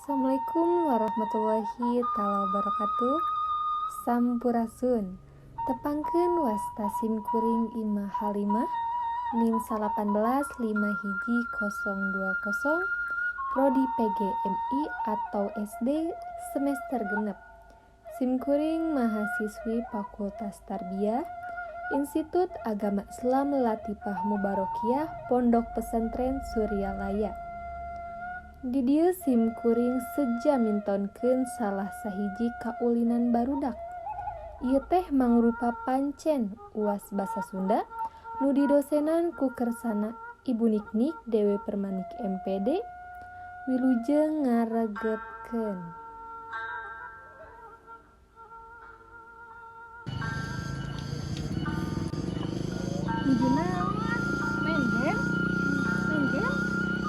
Assalamualaikum warahmatullahi taala wabarakatuh. Sampurasun. Tepangkeun wasta sim kuring Ima Halimah, NIM 1851020, Prodi PGMI atau SD semester 6. Sim kuring mahasiswi Fakultas Tarbiyah, Institut Agama Islam Latifah Mubarokiyah, Pondok Pesantren Suryalaya. Di dieu sim kuring seja mintonkeun salah sahiji kaulinan barudak. Ieu teh mangrupa pancen UAS Basa Sunda nu didosenan ku kersana Ibu Niknik Dewi Permanik M.Pd. Wilujeng ngaregetkeun. Nuju naon? Main game? Main game?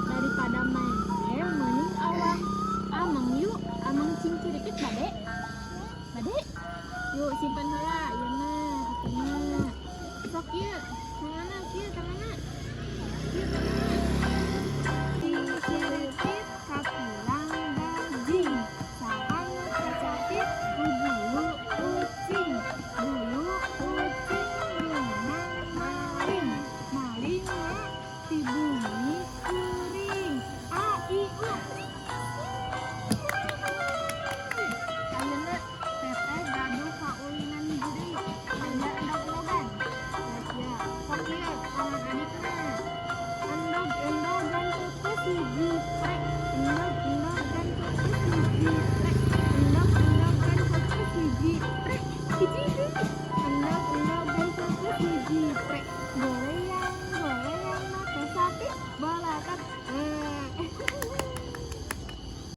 Daripada main game, mending awak ameng yuk, ameng cingciripit bade. Bade? Yuk, simpan heula ieu mah HP-na. Sok ieu, tanganna kieu tanganna. Kieu tanganna. Cingciripit kapilang daging. Saha nu kacapit ku bulu ucing? Bulu ucing meunang maling. Maling mah ti bumi.